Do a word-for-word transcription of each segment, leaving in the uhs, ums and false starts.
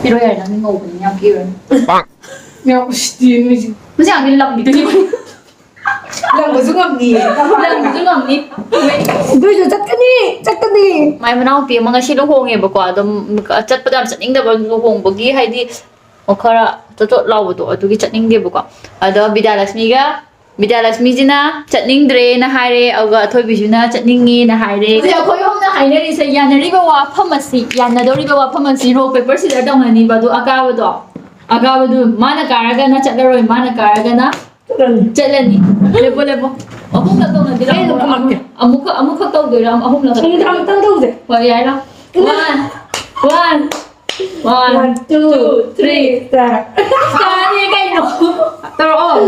Hero ꯌꯥꯔꯦ, ꯅꯪꯗꯤ ꯉꯧꯕꯅꯤꯅ ꯌꯥꯝ ꯀꯦꯔꯣꯏ꯫ ꯌꯥꯝ ꯎꯁꯤꯠꯇꯦ ꯅꯣꯏꯁꯦ꯫ ꯃꯁꯤ ꯑꯉꯥꯡꯗꯤ ꯂꯝꯒꯤꯗꯨꯗꯤ꯫ ꯂꯪꯕꯁꯨ ꯉꯝꯅꯤꯌꯦ꯫ ꯂꯪꯕꯁꯨ ꯉꯝꯅꯤ꯫ ꯑꯗꯨꯏꯁꯨ ꯆꯠꯀꯅꯤ, ꯆꯠꯀꯅꯤ꯫ ꯃꯥꯏ ꯃꯅꯥꯎꯄꯤ ꯑꯃ ꯉꯁꯤ ꯂꯨꯍꯣꯡꯉꯦꯕꯀꯣ, ꯑꯗꯨꯝ ꯆꯠꯄꯗꯣ ꯌꯥꯝ ꯆꯠꯅꯤꯡꯗꯕ, ꯂꯨꯍꯣꯡꯕꯒꯤ ꯍꯥꯏꯗꯤ ꯈꯔ ꯆꯣꯠ ꯆꯣꯠ ꯂꯥꯎꯕꯗꯣ ꯑꯗꯨꯒꯤ ꯆꯠꯅꯤꯡꯗꯦꯕꯀꯣ꯫ ꯑꯗꯣ ꯕꯤꯗ꯭ꯌꯥꯂꯛꯁꯃꯤꯒ, ꯕꯤꯗ꯭ꯌꯥꯂꯛꯁꯃꯤꯁꯤꯅ ꯆꯠꯅꯤꯡꯗ꯭ꯔꯦꯅ ꯍꯥꯏꯔꯦ, ꯑꯗꯨꯒ ꯑꯊꯣꯏꯕꯤꯁꯤꯅ ꯆꯠꯅꯤꯡꯉꯦꯅ ꯍꯥꯏꯔꯦ꯫ ꯑꯗꯨꯗꯤ ꯑꯩꯈꯣꯏ ꯑꯍꯨꯝꯅ ꯍꯥꯏꯅꯔꯤꯁꯦ, ꯌꯥꯅꯔꯤꯕ ꯋꯥꯐꯝ ꯑꯁꯤ, ꯌꯥꯅꯗꯧꯔꯤꯕ ꯋꯥꯐꯝ ꯑꯁꯤ rock paper scissor ꯇꯧꯅꯅꯤꯕ꯫ ꯑꯗꯨ ꯑꯀꯥꯕꯗꯣ, ꯑꯀꯥꯕꯗꯨ ꯃꯥꯅ ꯀꯥꯔꯒꯅ ꯆꯠꯂꯔꯣꯏ, ꯃꯥꯅ ꯀꯥꯔꯒꯅ ꯆꯠꯂꯅꯤ꯫ ꯆꯠꯂꯅꯤ꯫ ꯂꯦꯞꯄꯣ, ꯂꯦꯞꯄꯣ꯫ ꯑꯍꯨꯝꯂꯛ ꯇꯧꯅꯗꯤ ꯑꯩ ꯑꯗꯨꯝ ꯂꯥꯛꯑꯣ꯫ ꯈꯨꯝꯃꯛꯀꯦ꯫ ꯑꯃꯨꯛꯈꯛ, ꯑꯃꯨꯛꯈꯛ ꯇꯧꯗꯣꯏꯔꯥ? ꯑꯍꯨꯝꯂꯛ꯫ ꯅꯨꯡꯗꯥꯡ ꯑꯃꯇꯪ ꯇꯧꯁꯦ꯫ ꯍꯣꯏ, ꯌꯥꯏꯔꯣ? One, one, one, one, two, two, three, three, start꯫ Startꯅꯦ ꯀꯩꯅꯣ? ꯇꯧꯔꯛꯑꯣ꯫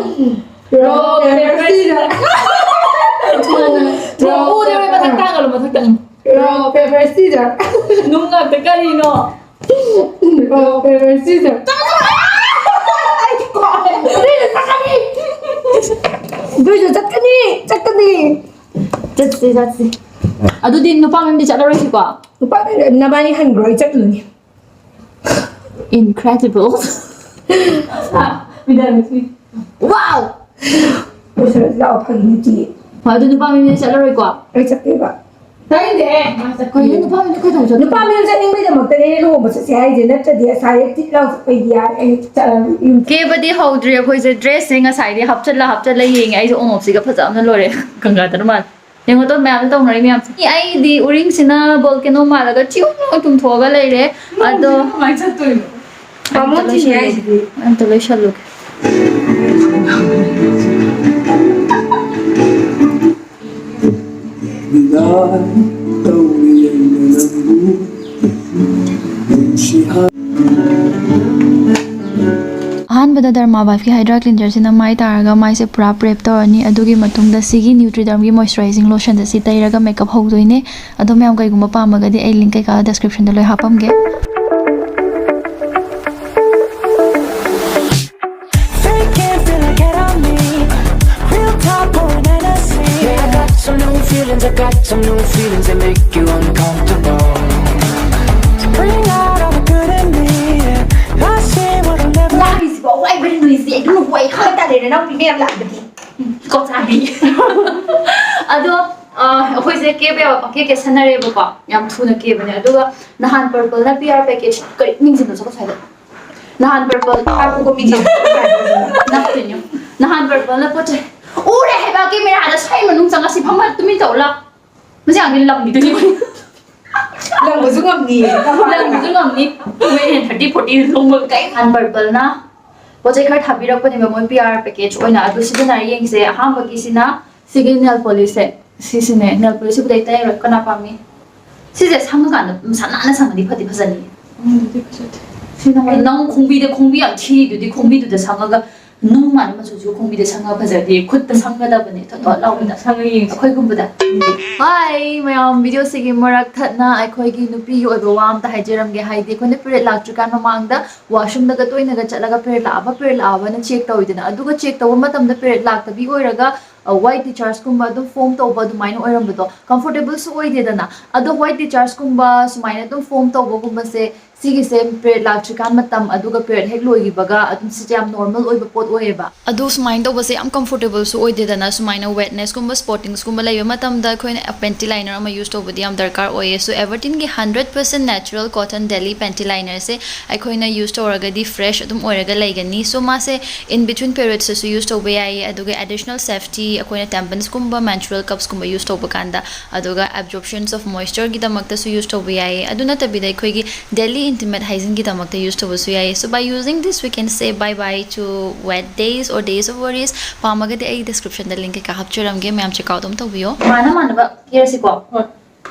Rock, paper, scissor꯫ ꯊꯣꯛꯎꯗꯧꯔꯦ, ꯃꯊꯛ ꯇꯥꯡꯒꯜꯂꯣ, ꯃꯊꯛꯇ꯫ Rock, paper, scissor꯫ ꯅꯨꯡ ꯉꯥꯛꯇ ꯀꯔꯤꯅꯣ? Rock, paper, scissor꯫ ꯑꯗꯨꯏꯁꯨ ꯆꯠꯀꯅꯤ, ꯆꯠꯀꯅꯤ꯫ ꯆꯠꯁꯤ, ꯆꯠꯁꯤ꯫ ꯑꯗꯨꯗꯤ ꯅꯨꯄꯥ ꯃꯌꯨꯝꯗꯤ ꯆꯠꯂꯔꯣꯏꯁꯤꯀꯣ? ꯅꯨꯄꯥ ꯃꯌꯨꯝ, ꯅꯕꯥꯅꯤ ꯍꯟꯈ꯭ꯔꯣ, ꯑꯩ ꯆꯠꯂꯨꯅꯤ꯫ Incredible꯫ Wow! ꯄꯨꯁꯜꯂꯁꯤ ꯂꯥꯛꯑꯣ, ꯐꯥꯒꯤ ꯅꯠꯇꯤꯌꯦ꯫ ꯍꯣꯏ, ꯑꯗꯨ ꯅꯨꯄꯥ ꯃꯌꯨꯝꯗꯤ ꯆꯠꯂꯔꯣꯏꯀꯣ? ꯑꯩ ꯆꯠꯀꯦꯕ꯫ ꯇꯥꯅꯤꯡꯗꯦꯍꯦ, ꯃꯥ ꯆꯠꯀꯦ꯫ ꯀꯩꯅꯣ ꯅꯨꯄꯥ ꯃꯌꯨꯝꯗ ꯀꯩꯗꯧꯕ ꯆꯠꯇꯣꯏꯅꯣ? ꯅꯨꯄꯥ ꯃꯌꯨꯝ ꯆꯠꯅꯤꯡꯕꯩꯗꯃꯛꯇꯅꯦ ꯂꯨꯍꯣꯡꯕ ꯆꯠꯁꯦ ꯍꯥꯏꯁꯦ, ꯅꯠꯇ꯭ꯔꯗꯤ ꯑꯁꯥꯏꯗ ꯇꯤꯠ ꯂꯥꯎ ꯆꯠꯄꯩꯗꯤ ꯌꯥꯔꯦ, ꯑꯩ ꯆꯠꯂꯔꯣꯏ ꯌꯨꯝ꯫ ꯀꯦꯕꯗꯤ ꯍꯧꯗ꯭ꯔꯤ ꯑꯩꯈꯣꯏꯁꯦ, dressꯁꯦ ꯉꯁꯥꯏꯗꯤ ꯍꯥꯞꯆꯜꯂ ꯍꯥꯞꯆꯜꯂ ꯌꯦꯡꯉꯦ꯫ ꯑꯩꯁꯦ ꯑꯣꯉꯞꯁꯤꯒ ꯐꯖꯕꯅ ꯂꯣꯏꯔꯦ꯫ ꯀꯪꯒꯥꯗꯅ ꯃꯥꯜꯂꯦ꯫ ꯌꯦꯡꯉꯣ ꯇꯣ, ꯃꯌꯥꯝꯁꯦ ꯇꯧꯅꯔꯤ ꯃꯌꯥꯝꯁꯦ꯫ ꯑꯩꯗꯤ ꯎꯔꯤꯡꯁꯤꯅ volcano ꯃꯥꯜꯂꯒ ꯆꯤꯎ ꯆꯤꯎ ꯇꯨꯝꯊꯣꯛꯑꯒ ꯂꯩꯔꯦ꯫ ꯑꯗꯣ ꯀꯃꯥꯏꯅ ꯆꯠꯇꯣꯏꯅꯣ? ꯄꯥꯃꯣ ꯆꯤꯅꯤ ꯍꯥꯏꯁꯤꯗꯤ꯫ ꯑꯝꯇ ꯂꯣꯏꯁꯜꯂꯨꯒꯦ꯫ ꯇꯧꯔꯤ ꯑꯩꯅ ꯅꯪꯕꯨ ꯅꯨꯡꯁꯤ ꯍꯥꯏ꯫ ꯑꯍꯥꯟꯕꯗ Derma Wifeꯀꯤ Hydra Cleanserꯁꯤꯅ ꯃꯥꯏ ꯇꯥꯔꯒ ꯃꯥꯏꯁꯦ ꯄꯨꯔꯥ prep ꯇꯧꯔꯅꯤ꯫ ꯑꯗꯨꯒꯤ ꯃꯇꯨꯡꯗ ꯁꯤꯒꯤ Nutridermꯒꯤ Moisturizing Lotionꯁꯦ ꯁꯤ ꯇꯩꯔꯒ makeup ꯍꯧꯗꯣꯏꯅꯦ꯫ ꯑꯗꯣ ꯃꯌꯥꯝ ꯀꯩꯒꯨꯝꯕ ꯄꯥꯝꯃꯒꯗꯤ ꯑꯩ link ꯀꯩꯀꯥ descriptionꯗ ꯂꯣꯏ ꯍꯥꯞꯄꯝꯒꯦ꯫ Fake can't feel like it on me. Real talk, pouring Hennessy. Yeah, I got some new feelings, I got some new feelings that make you uncomfortable. Bring out all the good in me, yeah. ꯏꯅꯥꯎꯄꯤ ꯃꯌꯥꯝ ꯂꯥꯛꯄꯗꯤ ꯀꯣꯛ ꯆꯥꯕꯤ꯫ ꯑꯗꯣ ꯑ, ꯑꯩꯈꯣꯏꯁꯦ ꯀꯦꯕ ꯌꯥꯕ ꯄꯪꯀꯦ ꯀꯦꯁꯟꯅꯔꯦꯕꯀꯣ꯫ ꯌꯥꯝ ꯊꯨꯅ ꯀꯦꯕꯅꯦ꯫ ꯑꯗꯨꯒ ꯅꯍꯥꯟ ꯄꯔꯄꯜꯅ ꯄꯤ ꯑꯥꯔ ꯄꯦꯀꯦꯖ ꯀꯔꯤ ꯅꯤꯡꯁꯤꯡꯕ ꯆꯠꯂꯣ ꯁ꯭ꯋꯥꯏꯗ꯫ ꯅꯍꯥꯟ ꯄꯔꯄꯜ ꯅꯠꯇꯦꯅꯦ꯫ ꯅꯍꯥꯟ ꯄꯔꯄꯜꯅ ꯄꯣꯠ ꯆꯩ ꯎꯔꯦ ꯍꯥꯏꯕ ꯀꯦꯃꯦꯔꯥꯗ ꯁ꯭ꯋꯥꯏ ꯃꯅꯨꯡ ꯆꯪꯉ ꯁꯤ ꯐꯝꯃ ꯇꯨꯃꯤꯟ ꯇꯧ ꯂꯥꯎ꯫ ꯃꯁꯤ ꯌꯥꯝ ꯂꯝꯕꯤꯗꯨꯅꯤ꯫ ꯂꯪꯕꯁꯨ ꯉꯝꯅꯤꯌꯦ꯫ ꯂꯪꯕꯁꯨ ꯉꯝꯅꯤ꯫ ꯇꯨ ꯍꯟꯗ꯭ꯔꯦꯠ ꯊꯥꯔꯇꯤ ꯐꯣꯔꯇꯤ ꯂꯣꯡꯕ ꯀꯩ ꯍꯥꯟ ꯄꯔꯄꯜꯅ ꯄꯣꯠ ꯆꯩ ꯈꯔ ꯊꯥꯕꯤꯔꯛꯄꯅꯦꯕ ꯃꯣꯏ ꯄꯤ ꯑꯥꯔ ꯄꯦꯀꯦꯖ ꯑꯣꯏꯅ꯫ ꯑꯗꯨ ꯁꯤꯖꯤꯟꯅꯔ ꯌꯦꯡꯁꯦ꯫ ꯑꯍꯥꯟꯕꯒꯤꯁꯤꯅ ꯁꯤꯒꯤ ꯅꯦꯜ ꯄꯣꯂꯤꯁꯁꯦ꯫ ꯁꯤꯁꯤꯅꯦ ꯅꯦꯜ ꯄꯣꯂꯤꯁꯁꯤꯕꯨꯗꯤ ꯑꯩ ꯇꯩꯔꯣꯏ꯫ ꯀꯅꯥ ꯄꯥꯝꯃꯤ? ꯁꯤꯁꯦ ꯁꯪꯉꯀꯥꯟꯗ ꯃꯁꯥ ꯅꯥꯟꯅ ꯁꯪꯉꯗꯤ ꯐꯗꯤ ꯐꯖꯅꯤ꯫ ꯎꯝ, ꯑꯗꯨꯗꯤ ꯐꯖꯗꯦ꯫ ꯁꯤ ꯅꯪ ꯅꯪ ꯈꯣꯡꯕꯤꯗ, ꯈꯣꯡꯕꯤ ꯌꯥꯝ ꯊꯤꯔꯤꯗꯨꯗꯤ ꯈꯣꯡꯕꯤꯗꯨꯗ ꯁꯪꯉꯒ ꯅꯨꯡ ꯃꯥꯟꯕ ꯃꯆꯨꯁꯨ ꯈꯣꯡꯕꯤꯗ ꯁꯪꯉ ꯐꯖꯗꯦ꯫ ꯈꯨꯠꯇ ꯁꯪꯒꯗꯕꯅꯦ ꯊꯣꯠ ꯊꯣꯠ ꯂꯥꯎꯕꯗ꯫ ꯁꯪꯉ ꯌꯦꯡꯁꯤ꯫ ꯑꯩꯈꯣꯏꯒꯨꯝꯕꯗ꯫ ꯍꯥꯏ ꯃꯌꯥꯝ, ꯚꯤꯗꯤꯑꯣꯁꯤꯒꯤ ꯃꯔꯛ ꯊꯠꯅ ꯑꯩꯈꯣꯏꯒꯤ ꯅꯨꯄꯤꯒꯤ ꯑꯣꯏꯕ ꯋꯥ ꯑꯝꯇ ꯍꯥꯏꯖꯔꯝꯒꯦ꯫ ꯍꯥꯏꯗꯤ ꯑꯩꯈꯣꯏꯅ ꯄꯤꯔꯤꯌꯗ ꯂꯥꯛꯇ꯭ꯔꯤꯀꯥꯟ ꯃꯃꯥꯡꯗ ꯋꯥꯁꯔꯨꯝꯗꯒ ꯇꯣꯏꯅꯒ ꯆꯠꯂꯒ ꯄꯤꯔꯤꯌꯗ ꯂꯥꯛꯑꯕ ꯄꯤꯔꯤꯌꯗ ꯂꯥꯛꯑꯕꯅ ꯆꯦꯛ ꯇꯧꯋꯤꯗꯅ꯫ ꯑꯗꯨꯒ ꯆꯦꯛ ꯇꯧꯕ ꯃꯇꯝꯗ ꯄꯤꯔꯤꯌꯗ ꯂꯥꯛꯇꯕꯤ ꯑꯣꯏꯔꯒ ꯋꯥꯏꯠ ꯗꯤꯆꯥꯔꯖꯀꯨꯝꯕ ꯑꯗꯨꯝ ꯐꯣꯝ ꯇꯧꯕ ꯑꯗꯨꯃꯥꯏꯅ ꯑꯣꯏꯔꯝꯕꯗꯣ ꯀꯝꯐꯣꯔꯇꯦꯕꯜꯁꯨ ꯑꯣꯏꯗꯦꯗꯅ꯫ ꯑꯗꯣ ꯋꯥꯏꯠ ꯗꯤꯆꯥꯔꯖꯀꯨꯝꯕ ꯁꯨꯃꯥꯏꯅ ꯑꯗꯨꯝ ꯐꯣꯝ ꯇꯧꯕꯒꯨꯝꯕꯁꯦ ꯁꯤꯒꯤꯁꯦ ꯄꯤꯔꯤꯌꯗ ꯂꯥꯛꯇ꯭ꯔꯤꯀꯥꯟ ꯃꯇꯝ ꯑꯗꯨꯒ ꯄꯤꯔꯤꯌꯗ ꯍꯦꯛ ꯂꯣꯏꯈꯤꯕꯒ ꯑꯗꯨꯝ ꯁꯤꯁꯦ ꯌꯥꯝ ꯅꯣꯔꯃꯦꯜ ꯑꯣꯏꯕ ꯄꯣꯠ ꯑꯣꯏꯌꯦꯕ꯫ ꯑꯗꯨ ꯁꯨꯃꯥꯏꯅ ꯇꯧꯕꯁꯦ ꯌꯥꯝ ꯀꯝꯐꯣꯔꯇꯦꯕꯜꯁꯨ ꯑꯣꯏꯗꯦꯗꯅ꯫ ꯁꯨꯃꯥꯏꯅ ꯋꯦꯠꯅꯦꯁꯀꯨꯝꯕ ꯁ꯭ꯄꯣꯇꯤꯡꯁꯀꯨꯝꯕ ꯂꯩꯕ ꯃꯇꯝꯗ ꯑꯩꯈꯣꯏꯅ ꯄꯦꯟꯇꯤ ꯂꯥꯏꯅꯔ ꯑꯃ ꯌꯨꯁ ꯇꯧꯕꯗꯤ ꯌꯥꯝ ꯗꯔꯀꯥꯔ ꯑꯣꯏꯌꯦ꯫ ꯁꯣ ꯑꯦꯚꯔꯇꯤꯟꯒꯤ hundred percent natural cotton daily panty ꯂꯥꯏꯅꯔꯁꯦ ꯑꯩꯈꯣꯏꯅ ꯌꯨꯁ ꯇꯧꯔꯒꯗꯤ ꯐ꯭ꯔꯦꯁ ꯑꯗꯨꯝ ꯑꯣꯏꯔꯒ ꯂꯩꯒꯅꯤ꯫ ꯁꯣ ꯃꯥꯁꯦ ꯏꯟ ꯕꯤꯇ꯭ꯋꯤꯟ ꯄꯤꯔꯤꯌꯗꯁꯇꯁꯨ ꯌꯨꯁ ꯇꯧꯕ ꯌꯥꯏꯌꯦ꯫ ꯑꯗꯨꯒ ꯑꯦꯗꯤꯁꯅꯦꯜ ꯁꯦꯐꯇꯤ ꯑꯩꯈꯣꯏꯅ ꯇꯦꯝꯄꯟꯁꯀꯨꯝꯕ ꯃꯦꯟꯁꯇ꯭ꯔꯨꯑꯦꯜ ꯀꯞꯁꯀꯨꯝꯕ ꯌꯨꯁ ꯇꯧꯕ ꯀꯥꯟꯗ, ꯑꯗꯨꯒ ꯑꯦꯕꯖꯣꯔꯞꯁꯟꯁ ꯑꯣꯐ ꯃꯣꯏꯁꯆꯔꯒꯤꯗꯃꯛꯇꯁꯨ ꯌꯨꯁ ꯇꯧꯕ ꯌꯥꯏꯌꯦ꯫ ꯑꯗꯨ ꯅꯠꯇꯕꯤꯗ ꯑꯩꯈꯣꯏꯒꯤ ꯗꯦꯂꯤ ꯏꯟꯇꯤꯃꯦꯠ ꯍꯥꯏꯖꯤꯟꯒꯤꯗꯃꯛꯇ ꯌꯨꯁ ꯇꯧꯕꯁꯨ ꯌꯥꯏꯌꯦ꯫ So by using this we can say bye bye to wet days or days of worries. ꯄꯥꯝꯃꯒꯗꯤ ꯑꯩ ꯗꯤꯁꯀ꯭ꯔꯤꯞꯁꯟꯗ ꯂꯤꯡ ꯀꯩꯀꯥ ꯍꯥꯞꯆꯔꯝꯒꯦ, ꯃꯌꯥꯝ ꯆꯦꯛ ꯑꯥꯎꯠ ꯑꯗꯨꯝ ꯇꯧꯕꯤꯌꯣ꯫ ꯃꯥꯅ ꯃꯥꯟꯅꯕ ꯀꯦꯔꯁꯤꯀꯣ꯫ ꯍꯣꯏ꯫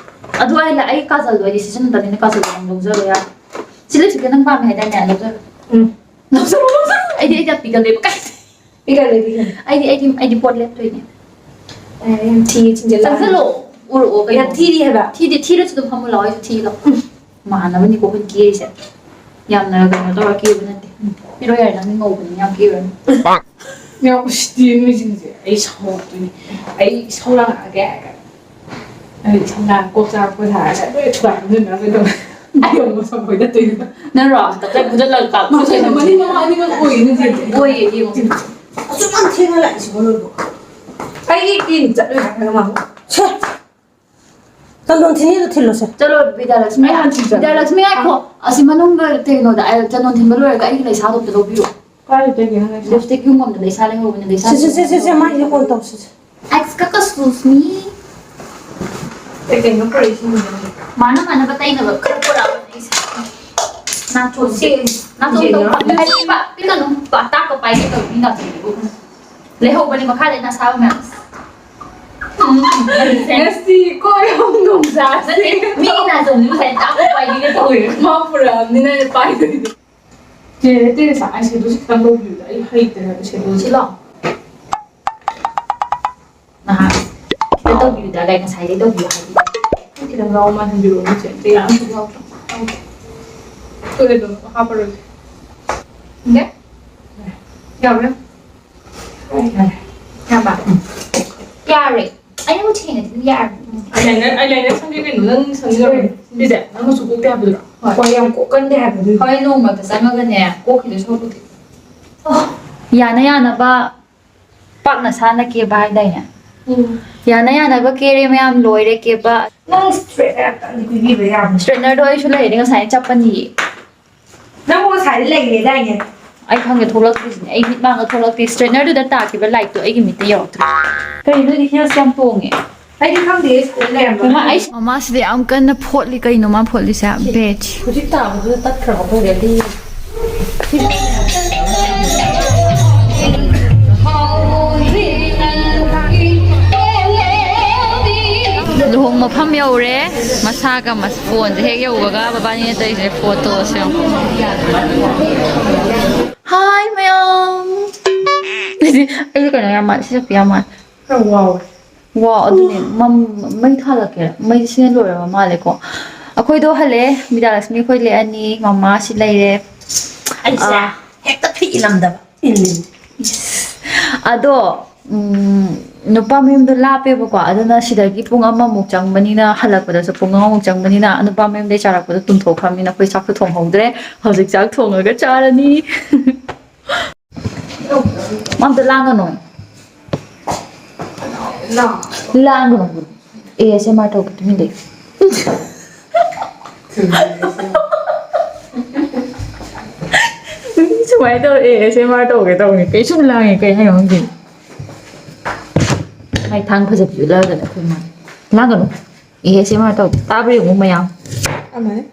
ꯑꯗꯨ ꯑꯩꯅ ꯑꯩ ꯀꯥꯖꯜꯗꯣ ꯑꯩꯗꯤ ꯁꯤꯖꯤꯟꯅꯗꯕꯅꯤꯅ ꯀꯥꯖꯜꯗꯣ ꯑꯗꯨꯝ ꯂꯧꯖꯔꯣ ꯌꯥꯔꯦ꯫ ꯁꯤ ꯂꯤꯞꯁꯇꯤꯛꯇꯣ ꯅꯪ ꯄꯥꯝꯃꯦ ꯍꯥꯏꯗꯥꯏꯅꯦ? ꯂꯧꯖꯔꯣ꯫ ꯎꯝ꯫ ꯂꯧꯖꯔꯣ, ꯂꯧꯖꯔꯣ꯫ ꯑꯩꯗꯤ ꯑꯩꯗꯤ ꯌꯥꯝ ꯄꯤꯒꯜꯂꯦꯕ꯫ ꯀꯥꯏ? ꯄꯤꯒꯜꯂꯦ, ꯄꯤꯒꯜꯂꯦ꯫ ꯑꯩꯗꯤ ꯑꯩꯗꯤ ꯑꯩꯗꯤ ꯄꯣꯠ ꯂꯦꯞꯇꯣꯏꯅꯦ꯫ ꯑꯦ, ꯌꯥꯝ ꯊꯤꯌꯦ, ꯆꯤꯡꯖꯜꯂꯛꯑꯅꯤ꯫ ꯆꯪꯁꯤꯜꯂꯣ꯫ ꯎꯔꯛꯑꯣ ꯀꯩꯅꯣ꯫ ꯌꯥꯝ ꯊꯤꯔꯤ ꯍꯥꯏꯕ꯫ ꯊꯤꯗꯤ ꯊꯤꯔꯁꯨ ꯑꯗꯨꯝ ꯐꯝꯃꯨ ꯂꯥꯛꯑꯣ, ꯑꯩꯁꯨ ꯊꯤ ꯂꯥꯛꯑꯣ꯫ ꯃꯥꯟꯅꯕꯅꯤꯀꯣ ꯑꯩꯈꯣꯏ ꯀꯦꯔꯤꯁꯦ꯫ ꯌꯥꯝꯅ ꯀꯩꯅꯣ ꯇꯧꯔ ꯀꯦꯕ ꯅꯠꯇꯦ꯫ ꯄꯤꯔꯣ ꯌꯥꯔꯦ, ꯅꯪꯗꯤ ꯉꯧꯕꯅꯤ, ꯌꯥꯝ ꯀꯦꯔꯨꯔꯅꯨ꯫ ꯌꯥꯝ ꯎꯁꯤꯠꯇꯦ ꯅꯣꯏꯁꯤꯡꯁꯦ꯫ ꯑꯩ ꯁꯥꯎꯔꯛꯇꯣꯏꯅꯤ꯫ ꯑꯩ ꯏꯁꯧ ꯂꯥꯡꯉꯛꯑꯒꯦ ꯍꯥꯏꯔꯒ꯫ ꯑꯩ ꯏꯁꯧ ꯂꯥꯡ-, ꯀꯣꯛ ꯆꯥꯛꯄ ꯁꯥꯔꯒ ꯂꯣꯏ ꯊꯨꯒꯥꯏ ꯍꯥꯞꯆꯤꯟꯅꯔꯒ ꯀꯩꯗꯧꯕ? ꯑꯩ ꯑꯃꯨꯛ ꯁꯥꯎꯕꯩ ꯅꯠꯇꯣꯏꯅꯤ꯫ ꯅꯪꯔꯣ? ꯇꯞꯇꯥꯏ ꯐꯨꯗꯠꯂꯒ ꯀꯥꯞ-, ꯃꯈꯣꯏꯅ ꯃꯅꯤꯡ ꯃꯃꯥꯡ ꯑꯅꯤꯃꯛ ꯑꯣꯏꯌꯦ ꯅꯠꯇꯦ? ꯑꯣꯏꯌꯦ, ꯌꯦꯡꯉꯣ꯫ ꯁꯨꯛꯌꯥꯝ ꯊꯦꯡꯅ ꯂꯥꯛꯏꯁꯤꯕꯣ ꯅꯣꯏꯕꯣ? ꯑꯩꯒꯤ ꯀ꯭ꯂꯤꯅꯤꯛ ꯆꯠꯂꯨꯏ ꯍꯥꯏꯔꯒ ꯃꯥꯕꯨ꯫ ꯁꯦ, ꯆꯟꯗꯣꯟ ꯊꯤꯅꯤꯗꯣ ꯊꯤꯜꯂꯣꯁꯦ꯫ ꯆꯠꯂꯣ, ꯕꯤꯗ꯭ꯌꯥꯂꯛꯁꯃꯤ꯫ ꯑꯩ ꯍꯥꯟꯅ ꯊꯤꯟꯖꯔꯒꯦ꯫ ꯕꯤꯗ꯭ꯌꯥꯂꯛꯁꯃꯤ, ꯉꯥꯏꯈꯣ꯫ ꯑꯁꯤ ꯃꯅꯨꯡꯗ ꯀꯩꯅꯣꯗ, ꯑꯩ ꯆꯟꯗꯣꯟ ꯊꯤꯟꯕ ꯂꯣꯏꯔꯒ ꯑꯩꯒꯤ ꯂꯩꯁꯥꯗꯣ ꯑꯝꯇ ꯂꯧꯕꯤꯔꯣ꯫ ꯀꯥꯏꯗ ꯇꯩꯒꯦ ꯅꯪ ꯂꯩꯁꯥ? ꯂꯤꯞꯁꯇꯤꯛ ꯌꯨꯝ ꯑꯃꯗ ꯂꯩꯁꯥ ꯂꯩꯍꯧꯕꯅꯦ, ꯂꯩꯁꯥ ꯁꯦ, ꯁꯦ, ꯁꯦ, ꯁꯦ, ꯁꯦ, ꯃꯥꯏꯁꯦ ꯀꯣꯟ ꯇꯧꯁꯤꯁꯦ꯫ Excuse me. ꯀꯩ ꯀꯩꯅꯣ ꯄꯨꯔꯛꯏꯁꯤꯡꯗꯨꯅꯣ? ꯃꯥꯅ ꯃꯥꯅꯕ ꯇꯩꯅꯕ ꯈꯔ ꯄꯨꯔꯛꯑꯕꯅꯦ ꯑꯩꯁꯦ꯫ ꯅꯥꯇꯣꯟꯁꯦ, ꯁꯤ ꯅꯥꯇꯣꯟ ꯌꯦꯡꯉꯣ꯫ ꯇꯧꯐꯝ ꯍꯥꯏꯗꯤ ꯄꯥ-, ꯄꯤꯒꯅꯨ꯫ ꯄꯥ-, ꯇꯥꯛꯀ ꯄꯥꯏꯒꯦ ꯇꯧꯕ ꯃꯤ ꯉꯥꯛꯇꯅꯦꯕ꯫ ꯂꯩꯍꯧꯕꯅꯦ ꯃꯈꯥꯗ ꯑꯩꯅ ꯑꯁꯥꯕ ꯃꯌꯥꯝ꯫ ꯎꯝ, ꯉꯁꯤ ꯀꯣꯏ ꯑꯍꯨꯝ ꯅꯣꯡꯖꯥꯁꯦ꯫ ꯅꯠꯇꯦ, ꯃꯤ ꯅꯥꯇꯣꯟꯗꯤ ꯉꯁꯥꯏ ꯇꯥꯛꯀ ꯄꯥꯏꯒꯦ ꯇꯧꯋꯦ꯫ ꯃꯥ ꯄꯨꯔꯛꯑꯕꯅꯤꯅ ꯑꯩꯅ ꯄꯥꯏꯗꯣꯏꯅꯦ꯫ ꯆꯦ, ꯆꯦ, ꯉꯁꯥꯏ ꯑꯥꯏ ꯁꯦꯗꯣꯁꯦ ꯈꯤꯇꯪ ꯂꯧꯕꯤꯌꯨꯗ, ꯑꯩ ꯍꯩꯇꯦ ꯍꯥꯏꯕ ꯁꯦꯗꯣꯁꯦ꯫ ꯁꯤ ꯂꯥꯎ꯫ ꯅꯍꯥꯛ ꯈꯤꯇꯪ ꯇꯧꯕꯤꯌꯨꯗ, ꯀꯩ ꯉꯁꯥꯏꯗꯩ ꯇꯧꯕꯤꯌꯨ ꯍꯥꯏꯕꯤꯕ꯫ ꯈꯤꯇꯪ ꯌꯥꯎꯕ ꯃꯥꯟꯍꯟꯕꯤꯔꯛꯑꯣ, ꯃꯤꯁꯦ꯫ ꯑꯇꯩ ꯌꯥꯝ ꯌꯥꯎꯗ꯭ꯔꯣ? ꯇꯣꯛꯑꯦ, ꯑꯗꯨꯝ ꯍꯥꯞꯄꯔꯣꯏꯒꯦ꯫ ꯌꯥꯕ꯭ꯔꯥ? ꯌꯥꯔꯦ꯫ ꯌꯥꯔꯦ꯫ ꯑꯩꯅꯕꯨ ꯊꯦꯡꯅꯗꯤ ꯑꯗꯨꯝ ꯌꯥꯔꯕꯅꯦ꯫ ꯑꯥꯏꯂꯥꯏꯅꯔ, ꯑꯥꯏꯂꯥꯏꯅꯔ ꯁꯪꯒꯦ ꯀꯩꯅꯣ? ꯅꯪ ꯁꯪꯒꯦ ꯇꯧꯔꯣ꯫ ꯁꯤꯁꯦ ꯅꯪ ꯃꯆꯨ ꯀꯣꯛꯇꯦ ꯍꯥꯏꯕꯗꯨꯔꯣ? ꯍꯣꯏ꯫ ꯍꯣꯏ, ꯌꯥꯝ ꯀꯣꯛꯀꯟꯗꯦ ꯍꯥꯏꯕꯗꯨꯗꯤ꯫ ꯍꯣꯏ, ꯅꯣꯡꯃꯗ ꯆꯪꯉꯒꯅꯦ, ꯀꯣꯛꯈꯤꯗꯣꯏ ꯁꯔꯨꯛꯄꯨꯗꯤ꯫ ꯑꯣ, ꯌꯥꯅ ꯌꯥꯅꯕ ꯄꯥꯛꯅ ꯁꯥꯟꯅ ꯀꯦꯕ ꯍꯥꯏꯗꯥꯏꯅꯦ? ꯎꯝ꯫ ꯌꯥꯅ ꯌꯥꯅꯕ ꯀꯦꯔꯦ ꯃꯌꯥꯝ, ꯂꯣꯏꯔꯦ ꯀꯦꯕ꯫ ꯅꯪ ꯏꯁꯇ꯭ꯔꯦꯠꯅꯔ ꯑꯝꯇꯪꯗꯤ ꯄꯤꯕꯤꯕ ꯌꯥꯕꯅꯤ꯫ ꯏꯁꯇ꯭ꯔꯦꯠꯅꯔꯗꯣ ꯑꯩꯁꯨ ꯂꯩꯔꯦ, ꯉꯁꯥꯏ ꯆꯠꯄꯅꯤꯌꯦ꯫ ꯅꯪꯕꯨ ꯉꯁꯥꯏꯗꯤ ꯂꯩꯔꯦꯗꯥꯏꯅꯦ? ꯑꯩ ꯈꯪꯗꯦ, ꯊꯣꯛꯂꯛꯇ꯭ꯔꯤꯁꯤꯅꯦ꯫ ꯑꯩ ꯃꯤꯠ ꯃꯥꯡꯗ ꯊꯣꯛꯂꯛꯇꯦ꯫ ꯏꯁꯇ꯭ꯔꯦꯠꯅꯔꯗꯨꯗ ꯇꯥꯈꯤꯕ ꯂꯥꯏꯠꯇꯣ ꯑꯩꯒꯤ ꯃꯤꯠꯇ ꯌꯧꯔꯛꯇ꯭ꯔꯦ꯫ ꯀꯩꯅꯣ ꯅꯣꯏꯗꯤ ꯍꯤꯜꯁ ꯌꯥꯝ ꯇꯣꯡꯉꯦ? ꯑꯩꯗꯤ ꯈꯪꯗꯦ, ꯁꯤꯗ ꯂꯩꯔꯝꯕ꯫ ꯏꯃꯥ, ꯑꯩ ꯃꯃꯥꯁꯤꯗꯤ ꯌꯥꯝ ꯀꯟꯅ ꯐꯣꯠꯂꯤ꯫ ꯀꯩꯅꯣ ꯃꯥ ꯐꯣꯠꯂꯤꯁꯦ? ꯕꯦꯠꯁ꯫ ꯍꯧꯖꯤꯛ ꯇꯥꯕꯗꯨꯗ ꯇꯠꯈ꯭ꯔꯕ ꯈꯪꯗꯦ, ꯑꯗꯨ ꯂꯨꯍꯣꯡ ꯃꯐꯝ ꯌꯧꯔꯦ꯫ ꯃꯁꯥꯒ ꯃꯁ-, ꯐꯣꯟꯁꯦ ꯍꯦꯛ ꯌꯧꯕꯒ ꯃꯕꯥꯅꯤꯅ ꯇꯧꯔꯤꯁꯦ, ꯐꯣꯇꯣꯁꯦ ꯌꯦꯡꯉꯣ꯫ ꯍꯥꯏ ꯃꯌꯥꯝ꯫ ꯑꯩꯁꯦ ꯀꯩꯅꯣ ꯌꯥꯝ ꯃꯥꯜꯂꯦ, ꯁꯤ ꯆꯠꯄ ꯌꯥꯝ ꯃꯥꯜꯂꯦ꯫ ꯈꯔ ꯋꯥꯎꯋꯦ꯫ ꯋꯥꯎ ꯑꯗꯨꯅꯦ, ꯃꯝ-, ꯃꯩ ꯊꯥꯜꯂꯛꯀꯦꯔꯥ? ꯃꯩꯁꯦ ꯁꯤꯅ ꯂꯣꯏꯔꯕ ꯃꯥꯜꯂꯦꯀꯣ꯫ ꯑꯩꯈꯣꯏꯗꯣ ꯍꯜꯂꯛꯑꯦ, ꯕꯤꯗ꯭ꯌꯥꯂꯛꯁꯃꯤ ꯑꯩꯈꯣꯏ ꯂꯦꯛꯑꯅꯤ, ꯃꯃꯥ ꯁꯤ ꯂꯩꯔꯦ꯫ ꯑꯩꯁꯦ ꯑꯥ꯫ ꯍꯦꯛꯇ ꯐꯤ ꯏꯜꯂꯝꯗꯕ꯫ ꯏꯜꯂꯤ꯫ ꯑꯗꯣ, ꯎꯝ, ꯅꯨꯄꯥ ꯃꯌꯨꯝꯗꯣ ꯂꯥꯞꯄꯦꯕꯀꯣ, ꯑꯗꯨꯅ ꯁꯤꯗꯒꯤ ꯄꯨꯡ ꯑꯃꯃꯨꯛ ꯆꯪꯕꯅꯤꯅ, ꯍꯜꯂꯛꯄꯗꯁꯨ ꯄꯨꯡ ꯑꯃꯃꯨꯛ ꯆꯪꯕꯅꯤꯅ, ꯅꯨꯄꯥ ꯃꯌꯨꯝꯗꯩ ꯆꯥꯔꯛꯄꯗꯣ ꯇꯨꯝꯊꯣꯛꯈ꯭ꯔꯕꯅꯤꯅ ꯑꯩꯈꯣꯏ ꯆꯥꯛꯁꯨ ꯊꯣꯡꯍꯧꯗ꯭ꯔꯦ꯫ ꯍꯧꯖꯤꯛ ꯆꯥꯛ ꯊꯣꯡꯉꯒ ꯆꯥꯔꯅꯤ꯫ ꯑꯝꯇ ꯂꯥꯡꯒꯅꯣ꯫ ꯂꯥꯡꯒꯅꯣ꯫ ꯑꯦ ꯑꯦꯁ ꯑꯦꯝ ꯑꯥꯔ ꯇꯧꯒꯦ, ꯇꯨꯃꯤꯟ ꯂꯩꯌꯨ꯫ ꯁꯨꯃꯥꯏꯅ ꯇꯧꯔ ꯑꯦ ꯑꯦꯁ ꯑꯦꯝ ꯑꯥꯔ ꯇꯧꯒꯦ ꯇꯧꯅꯤ꯫ ꯀꯩ ꯁꯨꯝ ꯂꯥꯡꯉꯦ, ꯀꯩ ꯍꯥꯏꯅꯣ ꯈꯪꯗꯦ꯫ ꯃꯥꯏ ꯊꯥꯡ ꯐꯖꯕꯤ ꯎꯠꯂꯛꯑꯒꯅ ꯑꯩꯈꯣꯏ ꯃꯥ꯫ ꯂꯥꯡꯒꯅꯨ꯫ ꯑꯦ ꯑꯦꯁ ꯑꯦꯝ ꯑꯥꯔ ꯇꯧ꯫ ꯇꯥꯕ꯭ꯔꯥ ꯌꯦꯡꯉꯨ ꯃꯌꯥꯝ꯫ ꯑꯃꯅꯦ꯫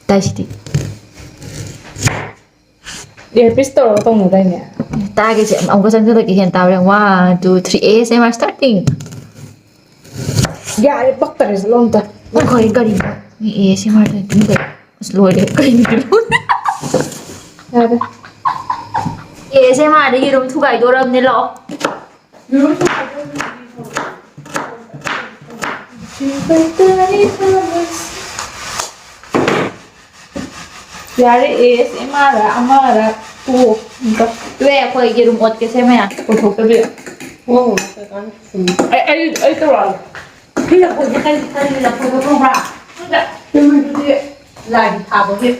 ꯇꯥꯏꯁꯤꯗꯤ꯫ ꯏꯌꯔꯄꯤꯁ ꯇꯧꯔꯒ ꯇꯧꯅꯗꯥꯏꯅꯦ? ꯇꯥꯒꯦꯁꯦ, ꯑꯃꯨꯛꯀ ꯆꯪꯁꯤꯜꯂꯛꯀꯦ, ꯍꯦꯟꯅ ꯇꯥꯕ꯭ꯔꯥ ꯌꯦꯡꯉꯨ꯫ One, two, three, A S M R starting. ꯌꯥꯔꯦ, ꯄꯛꯇꯔꯦ, ꯆꯠꯂꯣ ꯑꯝꯇ꯫ ꯉꯥꯏꯈꯣ, ꯑꯩ ꯀꯔꯤꯅꯣ? ꯃꯤ A S M R ꯇꯧꯔꯤꯗꯨꯅ ꯀꯩꯅꯣ? ꯑꯁ, ꯂꯣꯏꯔꯦ, ꯀꯩꯅꯣ? ꯌꯥꯔꯦ꯫ A S M R ꯗ ꯌꯦꯔꯨꯝ ꯊꯨꯒꯥꯏꯗꯣꯔꯕꯅꯦ, ꯂꯥꯛꯑꯣ꯫ ꯌꯥꯔꯦ, A S M R ꯔ ꯑꯃꯔ ꯇꯣꯛꯑꯣ꯫ ꯑꯝꯇ ꯇꯣꯛꯑꯦ, ꯑꯩꯈꯣꯏ ꯌꯦꯔꯨꯝ ꯑꯣꯠꯀꯦꯁꯦ ꯃꯌꯥꯝ, ꯄꯨꯊꯣꯛꯇꯕꯤꯗ꯫ ꯑꯣ, ꯑꯩ, ꯑꯩ, ꯑꯩ ꯇꯧꯔꯛꯑꯒꯦ꯫ ꯁꯤ ꯂꯐꯣꯏꯁꯦ ꯀꯔꯤ, ꯀꯔꯤ ꯂꯐꯣꯏꯅꯣ ꯈꯪꯕ꯭ꯔꯥ? ꯈꯪꯗꯦ꯫ ꯆꯨꯝꯃꯤꯗꯨꯗꯤ ꯂꯥꯏꯒꯤ ꯊꯥꯕꯒꯤ꯫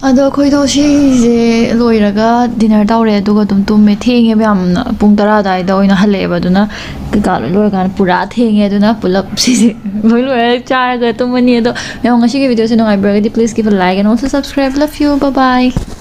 ꯑꯗꯣ ꯑꯩꯈꯣꯏꯗꯣ ꯁꯤꯁꯦ ꯂꯣꯏꯔꯒ ꯗꯤꯅꯔ ꯇꯧꯔꯦ, ꯑꯗꯨꯒ ꯑꯗꯨꯝ ꯇꯨꯝꯃꯦ꯫ ꯊꯦꯡꯉꯦꯕ ꯌꯥꯝꯅ, ꯄꯨꯡ ꯇꯔꯥ ꯑꯗꯨꯋꯥꯏꯗ ꯑꯣꯏꯅ ꯍꯜꯂꯛꯑꯦꯕ꯫ ꯑꯗꯨꯅ ꯀꯩꯀꯥ ꯂꯣꯏ ꯂꯣꯏꯔꯀꯥꯟꯗ ꯄꯨꯔꯥ ꯊꯦꯡꯉꯦ꯫ ꯑꯗꯨꯅ ꯄꯨꯂꯞ ꯁꯤꯁꯦ ꯂꯣꯏ ꯂꯣꯏꯔꯒ ꯆꯥꯔꯒ ꯇꯨꯝꯃꯅꯤ꯫ ꯑꯗꯣ ꯃꯌꯥꯝ, ꯉꯁꯤꯒꯤ ꯚꯤꯗꯤꯑꯣꯁꯦ ꯅꯨꯡꯉꯥꯏꯕꯤꯔꯒꯗꯤ please give a like and also subscribe. Love you. Bye bye.